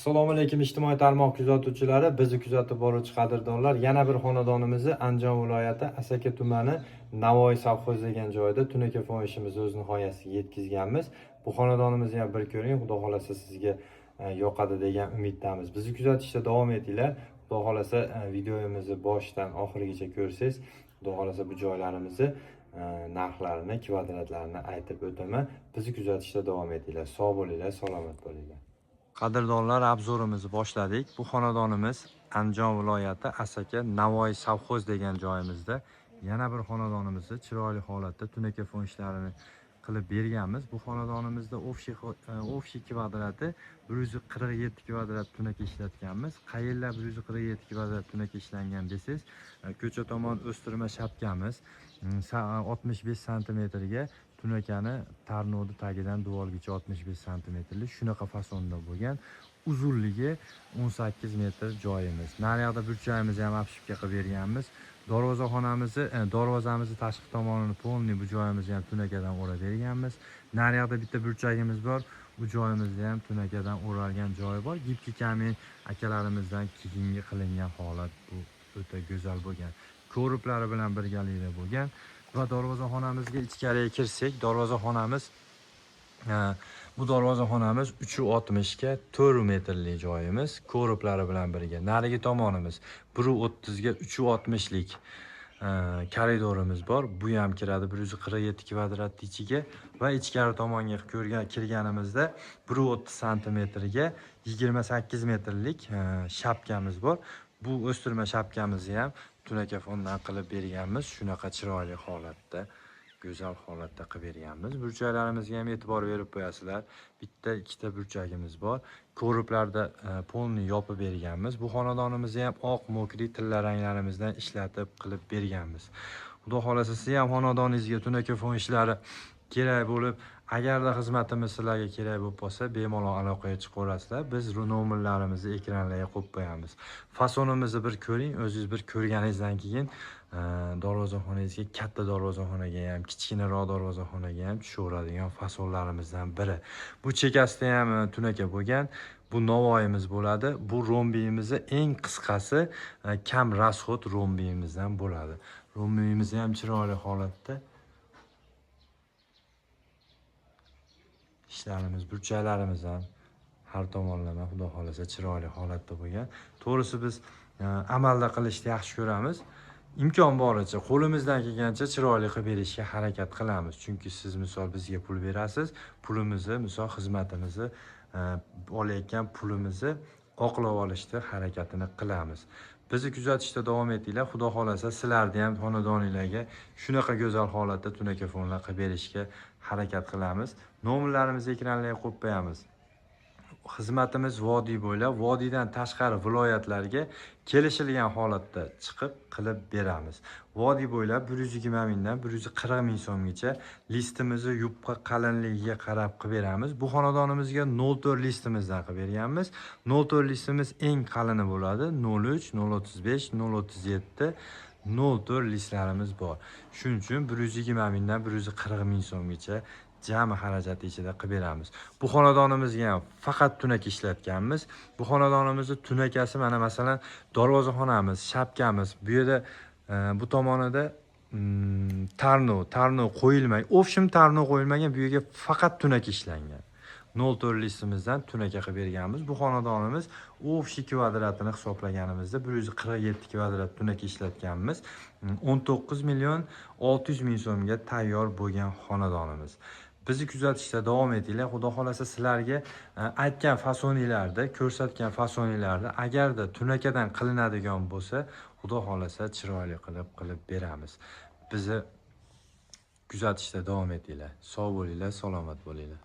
Assalomu alaykum, ijtimoiy tarmoq kuzatuvchilari, bizni kuzatib boruvchi qadrdonlar. Yana bir xonadonimizni Andijon viloyati, Asaka tumani, Navoiy sovxoz degan joyda tunaka fon ishimizni o'z nihoyasiga yetkazganmiz. Bu xonadonimizni ham bir ko'ring, xudo xohlasa, sizga yoqadi degan umiddamiz. Bizni kuzatishda davom etinglar. Xudo xohlasa, videomizni boshidan oxirigacha ko'rsangiz, xudo xohlasa, bu joylarimizni narxlarini, kvadratlarini aytib o'taman. Bizni kuzatishda davom etinglar. Sog' bo'linglar, salomat bo'linglar. Qadrdonlar, обзор imizni boshladik. Bu xonadonimiz Andijon viloyati, Asaka, Navoiy sovxoz degan joyimizda yana bir xonadonimizni chiroyli holatda tunaka fon ishlarini qilib berganmiz. Bu xonadonimizda общий kvadrati 147 kvadrat tunaka ishlatganmiz. Qayerlar 147 kvadrat tunaka ishlangan desangiz, ko'cha tomon o'stirma shapkamiz 65 santimetrga tunakani tarnovni tagidan devorgacha 65 santimetrli shunaqa fasonda bo'lgan. Uzunligi 18 metr joyimiz. Nariyoqda burchagimizni ham обшивка qilib berganmiz. Darvozaxonamizni, darvozamizni tashqi tomonini полный bu joyimizni ham tunakadan o'rab berganmiz. Nariyoqda bitta burchagimiz bor. U joyimizda ham tunakadan o'ralgan joyi bor. Гибкий камень akalarimizdan keyingi qilingan holat, bu o'ta go'zal bo'lgan. Ko'riplari bilan birgalikda bo'lgan va darvozaxonamizga ichkariga kirsak, darvozaxonamiz, bu darvozaxonamiz 3,60 ga 4 metrli joyimiz, ko'riplari bilan birga. Narigi tomonimiz 1,30 ga 3,60 lik koridorimiz bor. Bu ham kiradi 147 kvadrat ichiga va ichkari tomonga ko'rgan kirganimizda 1,30 santimetrga 28 metrlik shapkamiz bor. Bu o'stirma shapkamizni ham tunaka fondan qilib berganmiz. Shunaqa chiroyli holatda, go'zal holatda qilib berganmiz. Burchaklarimizga ham e'tibor berib qo'yasizlar. Bitta, ikkita burchagimiz bor. Ko'riblarda полный yopib berganmiz. Bu xonadonimizni ham oq, мокрый, tilla ranglarimizdan ishlatib qilib berganmiz. Xudo xohlasa, siz ham xonadoningizga tunaka fon ishlari kerak bo'lib, agarda xizmatimiz sizlarga kerak bo'lib qolsa, bemalol aloqaga chiqaverasizlar. Biz nomerlarimizni ekranlarga qo'yib qo'yamiz. Fasonimizni bir ko'ring, o'zingiz bir ko'rganingizdan keyin darvozaxonangizga, katta darvozaxonaga ham, kichkinaroq darvozaxonaga ham tushaveradigan fasonlarimizdan biri. Bu chekasida ham tunaka bo'lgan. Bu Navoiyimiz bo'ladi. Bu rombiyimizni eng qisqasi, kam расход rombiyimizdan bo'ladi. Rombiyimiz ham chiroyli holatda. Ishlarimiz, burchaklarimiz ham har tomonlama, xudo xohlasa, chiroyli holatda bo'lgan. To'g'risi, biz amalda qilishni yaxshi ko'ramiz. Imkon boricha, qo'limizdan kelgancha chiroyli qilib berishga harakat qilamiz. Chunki siz, misol, bizga pul berasiz, pulimizni, misol, xizmatimizni, olayotgan pulimizni oqlab olishni harakatini qilamiz. Bizni kuzatishda davom etinglar. Xudo xohlasa, sizlarni ham xonadoninglarga shunaqa go'zal holatda tunaka fonlar qilib berishga harakat qilamiz. Nomerlarimizni ekranlarga qo'yib qo'yamiz. Xizmatimiz vodiy bo'ylab, vodiydan tashqari viloyatlarga kelishilgan holatda chiqib qilib beramiz. Vodiy bo'ylab 120 mingdan 140 ming so'mgacha listimizni yupqa qalinligiga qarab qilib beramiz. Bu xonadonimizga 0,4 listimizdan qilib berganmiz. 0,4 listimiz eng qalini bo'ladi. 0,3, 0,35, 0,37, 0,4 listlarimiz bor. Shuning uchun 120 mingdan 140 ming so'mgacha jami xarajati ichida qilib beramiz. Bu xonadonimizga ham faqat tunaka ishlatganmiz. Bu xonadonimizni tunakasi mana, masalan, darvozaxonamiz, shapkamiz, bu yerda bu tomonida tarnov qo'yilmagan. Общем, tarnov qo'yilmagan, bu yerga faqat tunaka ishlangan. 0,4 listimizdan tunaka qilib berganmiz. Bu xonadonimiz общий kvadratini hisoblaganimizda 147 kvadrat tunaka ishlatganmiz. 19 million 600 ming so'mga tayyor bo'lgan xonadonimiz. Bizni kuzatishda davom etinglar. Xudo xohlasa, sizlarga aytgan fasoniylarda, ko'rsatgan fasoniylarda agarda tunakadan qilinadigan bo'lsa, xudo xohlasa, chiroyli qilib qilib beramiz. Bizni kuzatishda davom etinglar. Sog' bo'linglar, salomat bo'linglar.